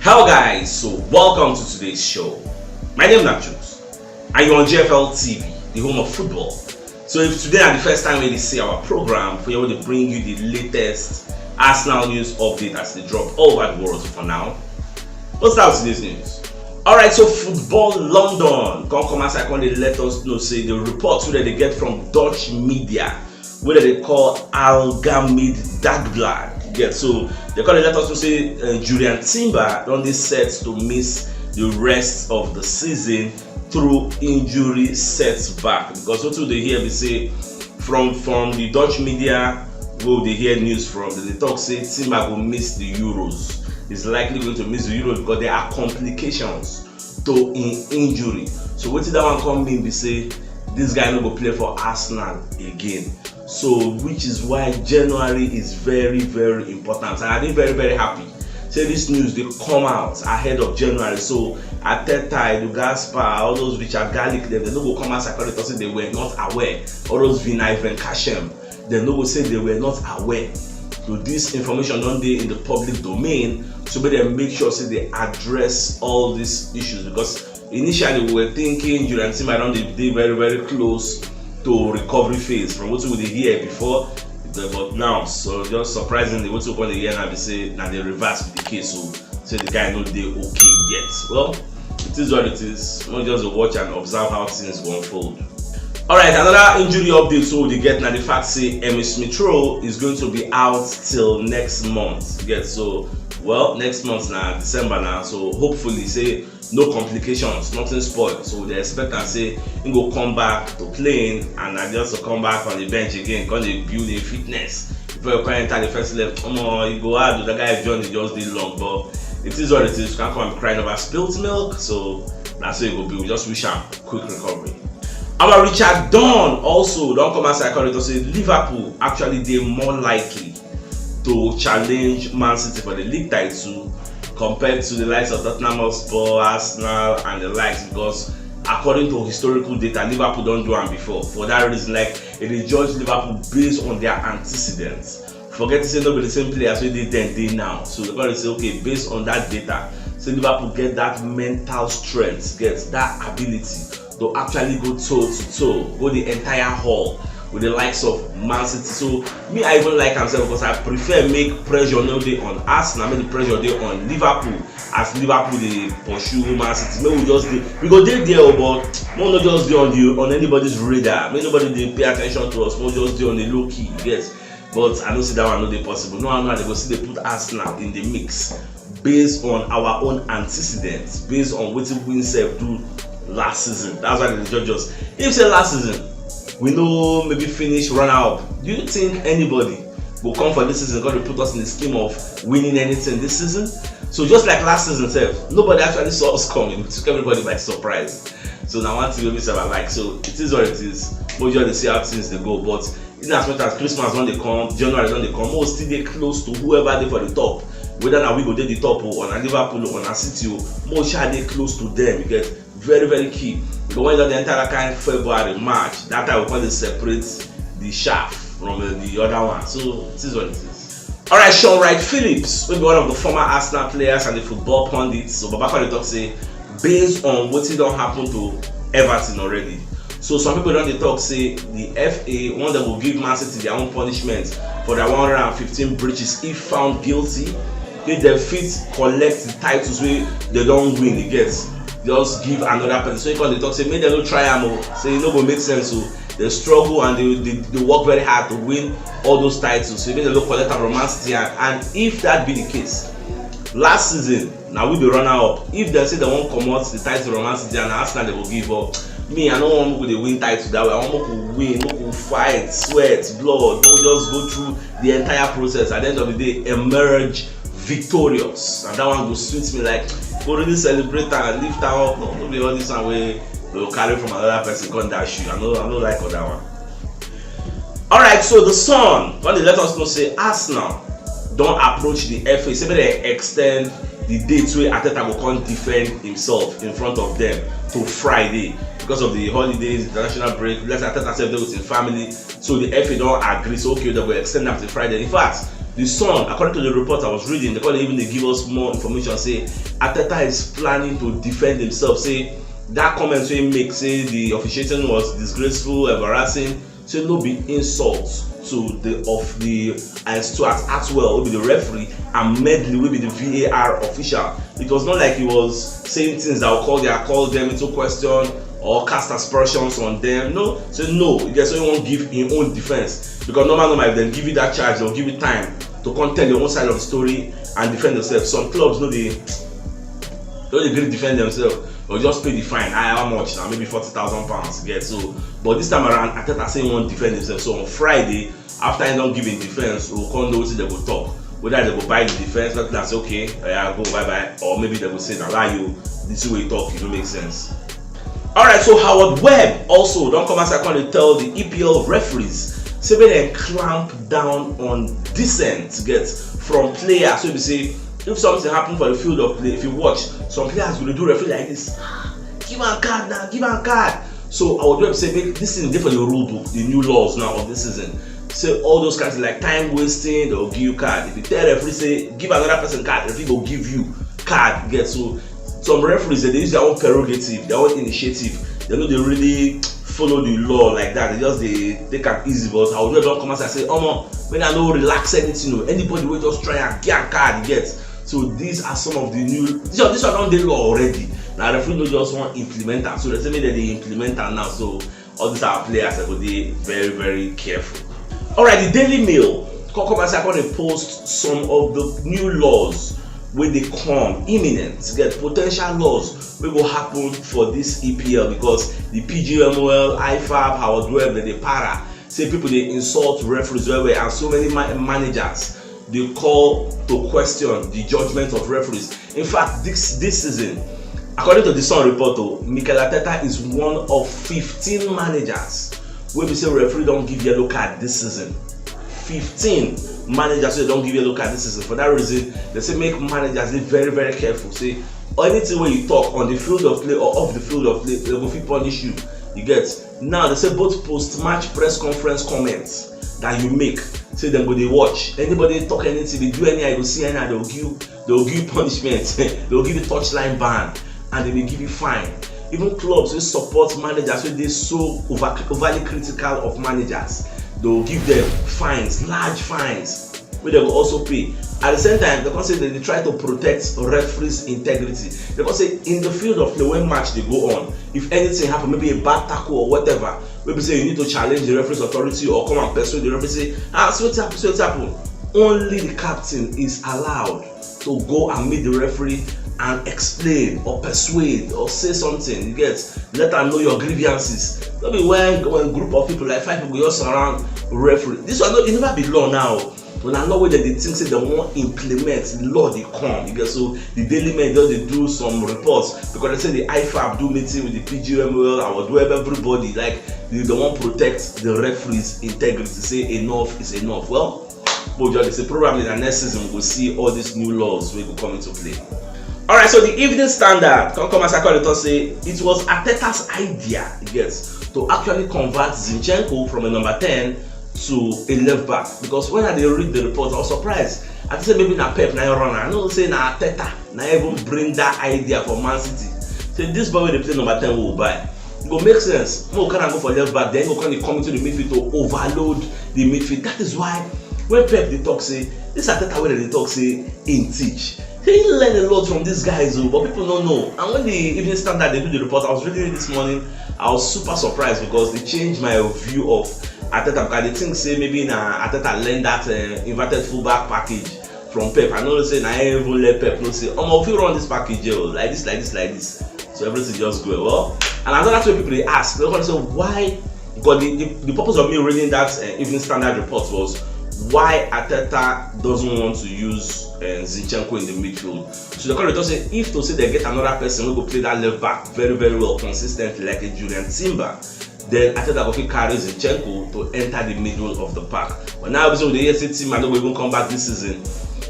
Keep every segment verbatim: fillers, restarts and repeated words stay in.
Hello guys, so welcome to today's show. My name is Nachos, and you're on G F L T V, the home of football. So if today is the first time you see our program, we will bring you the latest Arsenal news update as they drop all over the world for now. Let's start with today's news. Alright, so Football London come come outside come dey let us know say the report wey dem dey get from Dutch media wey dem dey call Algemeen Dagblad. You get, so dem come dey let us know say uh, Jurrien Timber don dey set to miss the rest of the season through injury setback, because wetin we dey hear be say from from the Dutch media wey we dey hear news from, dem dey talk say Timber go miss the Euros. He's likely going to miss the Euros because there are complications to im injury. So wetin that one come mean be say this guy no go play for Arsenal again. So which is why January is very, very important, and I dey very, very happy say this news dey come out ahead of January. So Arteta, Edu Gaspar, all those Richard Garlick, dem dem no go come outside come dey talk say they were not aware. All those Vinai Venkashem, dem no go say they were not aware. So this information don dey in the public domain, so make dem make sure say they address all these issues, because initially we were thinking Jurrien Timber don dey dey very, very close to recovery phase from wetin we dey hear before, but now, so just surprisingly, wetin we come dey hear now be say na the reverse be the case. So say the guy no dey okay yet. Well, it is what it is. We just dey watch and observe how things go unfold. Alright, another injury update wey we dey get na the fact say Emile Smith Rowe is going to be out till next month. You get, so, well, next month na December now, so hopefully say no complications, nothing spoil. So we dey expect am say he go come back to playing, and na just to come back on the bench again, come dey build im fitness before you come enter the first eleven. Omo, e go hard o, that guy journey just dey long, but it is what it is. You can't come and be crying over spilt milk, so na so e go be. We just wish am quick recovery. Our Richard Dunne also don come outside come talk say Liverpool actually dey more likely to challenge Man City for the league title compared to the likes of Tottenham Hotspur, Arsenal, and the likes, because according to historical data, Liverpool don do am before. For that reason, like, e dey judge Liverpool based on their antecedents. Forget to say no be the same players wey dey then dey now. So the body say, okay, based on that data, say Liverpool get that mental strength, get that ability to actually go toe to toe, go the entire hall with the likes of Man City. So me, I even like am sef, because I prefer make pressure no dey on Arsenal, make the pressure dey on Liverpool, as Liverpool dey pursue Man City. Make we just dey, we go dey there o, but make we no just dey on the, on anybody's radar. Make nobody dey pay attention to us. Make we just dey on the low key, yes. But I know say that one no dey possible. No, no, they go still dey put Arsenal in the mix based on our own antecedents, based on wetin we sef do last season. That's why they judge us. If say last season we no maybe finish runner up, do you think anybody go come for this season, go to put us in the scheme of winning anything this season? So just like last season sef, nobody actually saw us coming. We took everybody by surprise. So now one thing we sef I like. So it is what it is. We just dey see how things dey go. But in as much as Christmas don dey come, January don dey come, we still dey close to whoever dey for the top. Whether na we go dey the top o, or na Liverpool o, or na City o, we sha dey close to them. You get, very, very key. Because when you don enter that kind of February, March, that time we come dey separate the chaff from uh, the other one. So it is what it is. Alright, Sean Wright Phillips, wey be one of the former Arsenal players and the football pundits, so Baba come dey talk say, based on wetin don happen to Everton already, so some people don dey talk say the F A, one, dem go give Man City their own punishment for their one hundred and fifteen breaches if found guilty. If dem fit collect the titles wey dem don win, e get, just give another person. So he come dey talk say make dem no try am o, say e no go make sense o. They struggle and they, they, they work very hard to win all those titles. So make dem no collect am from Man City. And, and if that be the case, last season na we be runner up. If dem say dem wan comot the title from Man City, and na Arsenal dem go give up, me, I no wan make we dey win title that way. I wan make we win, make we fight, sweat, blood, make we just go through the entire process. At the end of the day, emerge victorious, and that one go sweet me. Like, go really celebrate and lift am up. No, no be all this one wey go carry from another person come dash you. I no, I no like all that one. Alright, so the Sun don dey let us know say Arsenal don approach the F A, say make dem extend the date wey Arteta go come defend himself in front of them to Friday because of the holidays, international break. Let Arteta sef dey with him family, so the F A don agree. So okay, dem go extend am till Friday. In fact, The Sun, according to the report I was reading, they come even dey give us more information say Arteta is planning to defend himself, say that comment wey he make say the officiating was disgraceful, embarrassing, say no be insult to the of the and Stuart Atwell, wey be the referee, and Medley, wey be the V A R official. It was not like he was saying things that will call their call them into question or cast aspersions on them. No, say no, he just wan give him own defense, because normal normal, if dem give you that charge, they'll give you time to come tell your own side of the story and defend yourself. Some clubs no dey no dey gree defend themselves, or just pay the fine. Ah, how much now? Maybe forty thousand pounds. Get so, but this time around, Arteta say he wan defend himself. So on Friday, after he don give him defense, we come know wetin dem go talk. Whether dem go buy the defense, let dem say okay, oya go, bye bye, or maybe dem go say na lie you, this way you talk, e no make sense. Alright, so Howard Webb also don come outside come dey tell the E P L referees say make dem clamp down on dissent, get, from players wey be say if something happen for the field of play, if you watch, some players go dey do referee like this, "Ah, give am card now, give am card." So Howard Webb say make this thing dey for the rule book, the new laws now of this season. Say all those kinds of, like, time wasting, they'll give you card. If you tell referee say give another person card, referee go give you card. Get so some referees, they dey use their own prerogative, their own initiative. They no dey really follow the law like that. They just dey take am easy. But Howard Webb don come outside say, "Omo, make I no relax anything o. Anybody wey just try am, give am card, you get." So these are some of the new. This one, this one don dey law already. Na referee no just wan implement am. So they say make dem dey implement am now. So all these our players, I go dey very, very careful. Alright, the Daily Mail come come outside come dey post some of the new laws wey dey come imminent, get, potential laws wey go happen for this E P L, because the P G M O L, I F A B, Howard Webb, dem dey para say people dey insult referees well well, and so many ma- managers dey call to question the judgment of referees. In fact, this this season, according to the Sun report, oh, Mikel Arteta is one of fifteen managers wey be say referee don give yellow card this season. Fifteen managers wey don give yellow card this season. For that reason, they say make managers dey very, very careful. Say anything wey you talk on the field of play or off the field of play, they go fit punish you. You get? Now they say both post-match press conference comments that you make, say dem go dey watch. Anybody talk anything, dey do anyhow, you go see anyhow, they will give you, they will give you punishment. They will give you touchline ban, and they will give you fine. Even clubs wey support managers wey dey so over, overly critical of managers, they will give them fines, large fines, wey dem go also pay. At the same time, they come say they dey try to protect referees' integrity. They come say in the field of play, when match dey go on, if anything happen, maybe a bad tackle or whatever, wey be say you need to challenge the referee's authority or come and persuade the referee say, "Ah, see wetin happen, see wetin happen." Only the captain is allowed to go and meet the referee and explain or persuade or say something. You get? Let am know your grievances. No be when when group of people like five people just surround referee. This one no, e never be law now. But na law wey dem dey think say dem wan implement, law dey come. You get? So the Daily Mail just dey do some reports because they say the I F A B do meeting with the P G M O L, Howard Webb, everybody. Like they, they wan protect the referees' integrity. Say enough is enough. Well, but just dey say probably na next season we go see all these new laws wey go come into play. Alright, so the Evening Standard come come as I call it, say it was Arteta's idea, you get, to actually convert Zinchenko from a number ten to a left back, because when I dey read the report, I was surprised. I think say maybe na Pep na him run am. I know say na Arteta na even bring that idea for Man City. Say this boy wey dey play number ten we go buy. E go make sense. Make we carry am go for left back, then e go come dey come into the midfield to overload the midfield. That is why when Pep dey talk say, this Arteta wey dem dey talk say im teach, he learn a lot from these guys o, but people no know. And when the Evening Standard dey do the report, I was reading it this morning, I was super surprised because they changed my view of Arteta, because I dey think say maybe na Arteta learn that uh, inverted fullback package from Pep. I know say na him even let Pep know say, "Omo, we fit run this package o, like this, like this, like this." So everything just go well. And another thing people dey ask, they come say, "Why?" Because the, the, the purpose of me reading that uh, Evening Standard report was why Arteta doesn't want to use uh, Zinchenko in the midfield. So they come dey talk say if to say they get another person wey go play that left back very, very well, consistently, like a Jurrien Timber, then Arteta go fit carry Zinchenko to enter the middle of the park. But now, obviously, we dey hear say Timber no go even come back this season.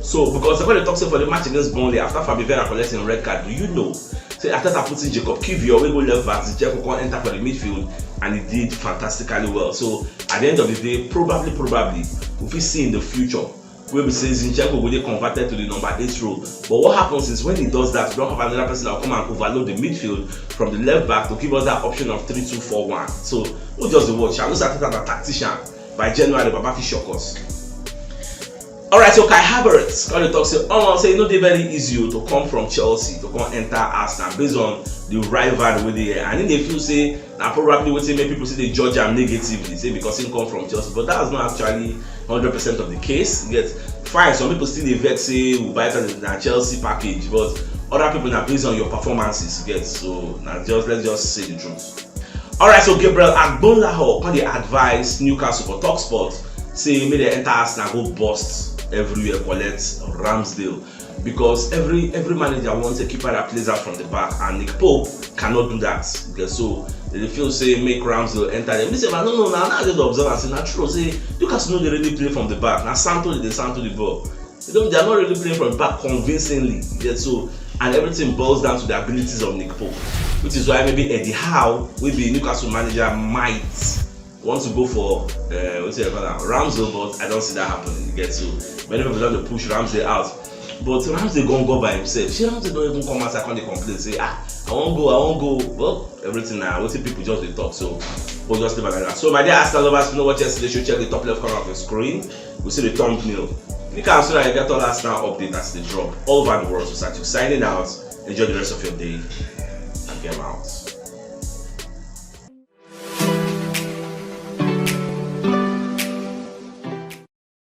So because they come dey talk say for the match against Burnley, after Fabio Vieira collect him red card, do you know say Arteta put in Jacob Kivior wey go left back, Zinchenko come enter for the midfield, and he did fantastically well. So at the end of the day, probably, probably we fit see in the future wey be say Zinchenko go dey converted to the number eight role. But what happens is when he does that, we don have another person that will come and overload the midfield from the left back to give us that option of three two four one. So we just dey watch. Mikel Arteta na tactician. By January, Baba fit shock us. Alright, so Kai Havertz come dey talk say, oh, say e no dey very easy o to come from Chelsea to come enter Arsenal based on the rivalry wey dey here, and he dey feel say na probably wetin make people still dey judge am negatively, say because he come from Chelsea, but that's not actually hundred percent of the case. You get? Fine, some people still dey vex say we buy person na Chelsea package, but other people na based on your performances, you get? So na just, let's just say the truth. Alright, so Gabriel Agbonlahor come dey advise Newcastle for Talksport say make dem enter Arsenal go bust everywhere, collect Ramsdale, because every every manager wants a keeper that plays out from the back, and Nick Pope cannot do that. Okay, so they dey feel say make Ramsdale enter them. Me sef, I no know, na now I dey observe am say na true say Newcastle no dey really play from the back. Na Santo dey dey Santo the ball. They don't, they are not really playing from the back convincingly. You get? So, and everything boils down to the abilities of Nick Pope, which is why maybe Eddie Howe, wey be Newcastle manager, might want to go for uh, what's it called now? Ramsdale, but I don't see that happening. You get? So many people don dey push Ramsdale out, but Ramsdale gon go by himself. Shey Ramsdale don even come outside come dey complain say, ah, I wan go, I wan go. Well, everything na wetin people just dey talk. So, but just leave am like that. So my dear Arsenal lovers, you know what yesterday show, check the top left corner of the screen. We see the thumbnail. Click am so that you get all Arsenal update as they drop all over the world. So, Satu signing out. Enjoy the rest of your day and game out.